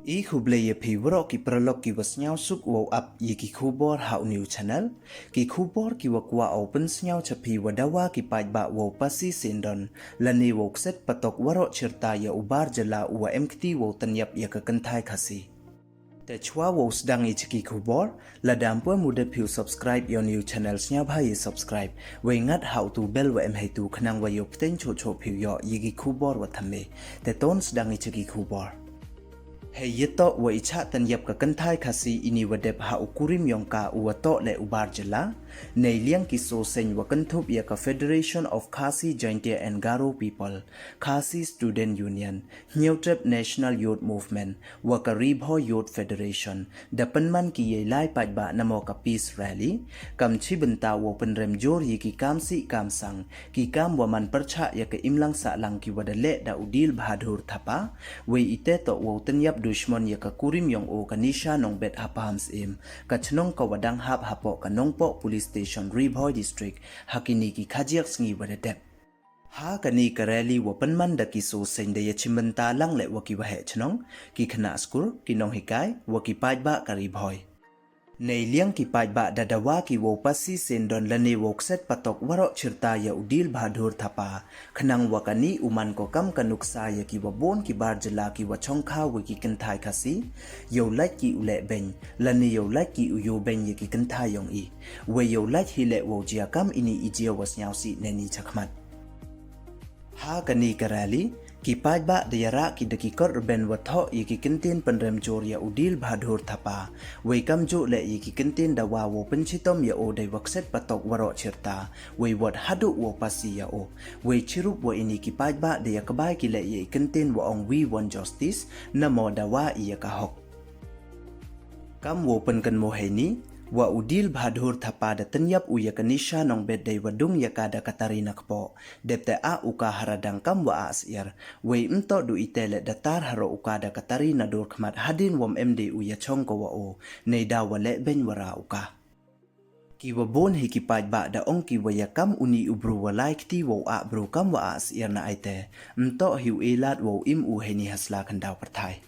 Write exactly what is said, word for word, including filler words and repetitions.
I khublei ya phi waroh ki paralok ki wa sniawsuk wow ap ya ki khubor ha u new channel. Ki khubor ki wa kwah u pynsniaw cha phi wa dawa ki paidbah wow pasi syndon, lane wow kset patok waroh chirta ya u bar jylla u wa em kti wow tynyap ya ka kynthai Khasi. Te chwa wow sdang i cha ki khubor, lada ym pu em u dep phi u subscribe ya u new channel, sniawbha ya subscribe, wei ngat ha u tu bell wa em heitu khnang wa yoh pteng choh choh phi u yoh ya ki khubor wa thymme. Te ton sdang i cha ki khubor. Hei yatoh wa i chah tynyap ka kynthai Khasi ini wa dep ha u kurim yong ka u wa toh le u bar jylla, neiliang ki soseng wa kynthup ya ka Federation of Khasi Jaintia and Garo People, Khasi Student Union, Hynñiewtrep National Youth Movement, wa ka Ri Bhoi Youth Federation, da pynman ki yei lai paidbah namo ka peace rally, kam chi bynta wow pynrem jur ya ki kam sih kam sang, ki kam wa man pyrchah ya ka imlang sahlang ki wa da leh da u Dil Bahadur Thapa, wei ite toh wow tynyap dushmon ya ka kurim yong o ka Nisha Nongbet ha Pahamsyiem, ka chnong ka wa dang hap hapoh ka Nongpoh Police Station, Ri Bhoi District, ha kini ki khajiak sngi wa da dep. Ha kani ka rally wa pynman da ki soseng da ya chimbynta lang le wa ki waheh chnong, ki khynnah skur, ki nonghikai, wa ki paidbah ka Ri Bhoi. Neiliang ki paidbah da dawa ki wow pasi syndon lane wow kset patok waroh chirta ya u Dil Bahadur Thapa, khnang wa kani u man ko kam ka nuksa ya ki wa bun ki bar jylla ki wa chongkha wa ki kynthai Khasi, yow lait ki u leh beng, lane yow lait ki u yoh beng ya ki kynthai yong i. Wei yow lait hi le wow jia kam ini i jia wa sniawsih neini chakhmat. Ha kani ka rally, ki paidbah da yarah ki da ki kot rben wa thoh ya ki kyntien pynrem jur ya u Dil Bahadur Thapa, wei kamjooh le ya ki kyntien dawa wow pynchitom ya o dei wa kset patok waroh chirta, wei wat haduh wow pasi ya o. Wei chirup wa ini ki paidbah da ya kbai ki le ya i kyntien wa ong "We want justice", namo dawa i ya ka hok. Kam wow pynkynmaw heini, wa u Dil Bahadur Thapa da tynyap u ya ka Nisha Nongbet dei wa dung ya ka da ka tari na kpoh, dep te ah u ka ha radang kam wa ah syiar, wei ym toh du ite le da tar haroh u ka da ka tari na dur khmat hadien wom em de u ya chong ko wa o, neida wa leh beng wa ra u ka. Ki wa bun hi ki paidbah da ong ki wa ya kam uni u bru wa lai kti wow ah bru kam wa ah syiar na aite, ym toh hi u e lad wow im u heini ha sla khyndaw pyrthai.